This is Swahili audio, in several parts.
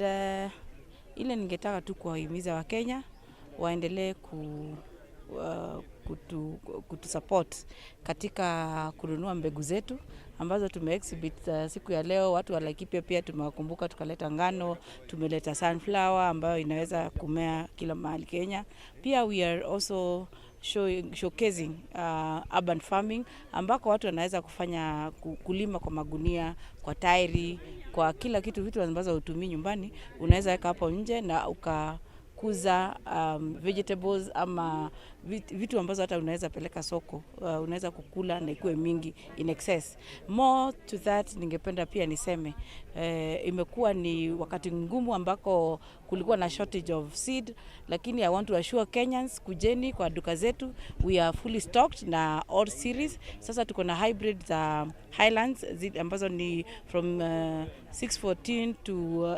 Ile ningetaka tu kuwahimiza Wakenya waendelee kutu support katika kununua mbegu zetu ambazo tume exhibit siku ya leo. Watu wa Laikipia pia tumewakumbuka, tukaleta ngano, tumeleta sunflower ambayo inaweza kumea kila mahali Kenya. Pia we are also showcasing urban farming ambako watu wanaweza kufanya kulima kwa magunia, kwa tairi, kwa kila kitu, vitu ambazo hutumii nyumbani unaweza weka hapo nje na ukakuza vegetables ama vitu ambazo hata unaweza peleka soko, unaweza kukula na ikuwe mingi in excess. More to that, ningependa pia niseme imekuwa ni wakati ngumu ambako kulikuwa na shortage of seed, lakini I want to assure Kenyans, kujeni kwa duka zetu, we are fully stocked na all series. Sasa tuko na hybrid za Highlands ambazo ni from 614 to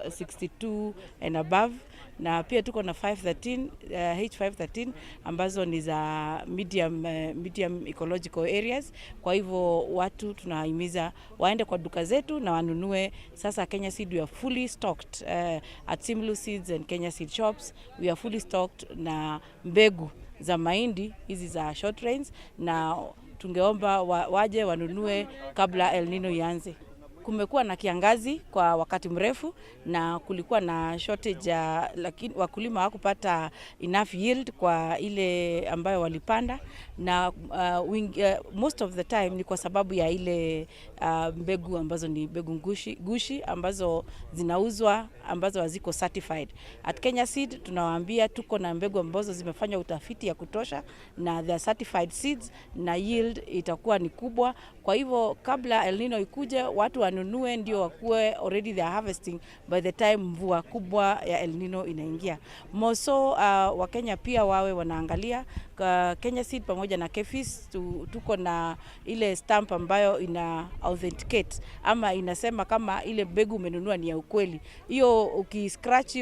62 and above, na pia tuko na 513, H513 ambazo ni za medium ecological areas. Kwa hivyo watu tunahimiza waende kwa duka zetu na wanunue. Sasa Kenya Seed, we are fully stocked at Simlu Seeds and Kenya Seed shops. We are fully stocked na mbegu za mahindi hizi za short rains, na tungeomba waje wanunue kabla El Nino ianze. Kumekuwa na kiangazi kwa wakati mrefu na kulikuwa na shortage ya, lakini wakulima hawakupata enough yield kwa ile ambayo walipanda na most of the time ni kwa sababu ya ile mbegu ambazo ni mbegu gushi ambazo zinauzwa ambazo haziko certified. At Kenya Seed tunawaambia tuko na mbegu ambazo zimefanywa utafiti ya kutosha na they are certified seeds na yield itakuwa ni kubwa. Kwa hivyo kabla El Nino ikuje, watu wanunue ndio wakuwe already they are harvesting by the time mvua kubwa ya El Nino inaingia. Moso Wakenya pia wawe wanaangalia Kenya Seed pamoja na KEPHIS tuko na ile stamp ambayo ina authenticate ama inasema kama ile mbegu umenunua ni ya ukweli. Hiyo ukiscratch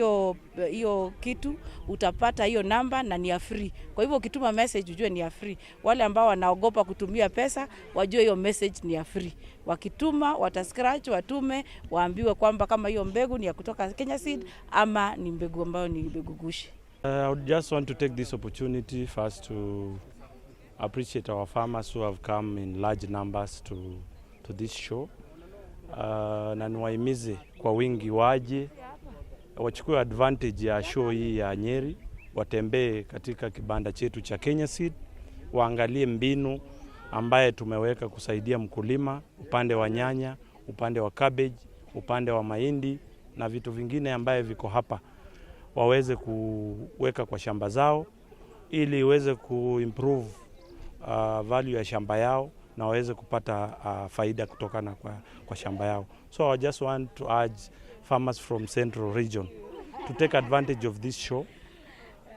hiyo kitu utapata hiyo namba na ni ya free. Kwa hivyo ukituma message ujue ni ya free. Wale ambao wanaogopa kutumia pesa wajue hiyo message ni ya free. Wakituma wata scratch, watume, waambiwe kwamba kama hiyo mbegu ni ya kutoka Kenya Seed ama ni mbegu ambayo ni mbegu gushi. I would just want to take this opportunity first to appreciate our farmers who have come in large numbers to this show. Na niwahimize kwa wingi waje wachukue advantage ya show hii ya Nyeri, watembee katika kibanda chetu cha Kenya Seed, waangalie mbinu ambaye tumeweka kusaidia mkulima upande wa nyanya, upande wa cabbage, upande wa mahindi na vitu vingine ambaye viko hapa waweze kuweka kwa shamba zao ili iweze kuimprove value ya shamba yao na waweze kupata faida kutokana kwa shamba yao. So I just want to urge farmers from Central Region to take advantage of this show,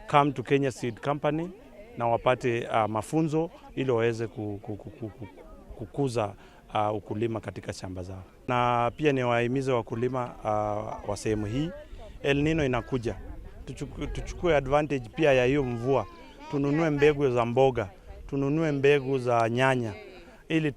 come to Kenya Seed Company na wapate mafunzo ili waweze kukuza ukulima katika shamba zao. Na pia niwahimize wakulima wa sehemu hii, El Nino inakuja, tuchukue advantage pia ya hiyo mvua, tununue mbegu za mboga, tununue mbegu za nyanya ili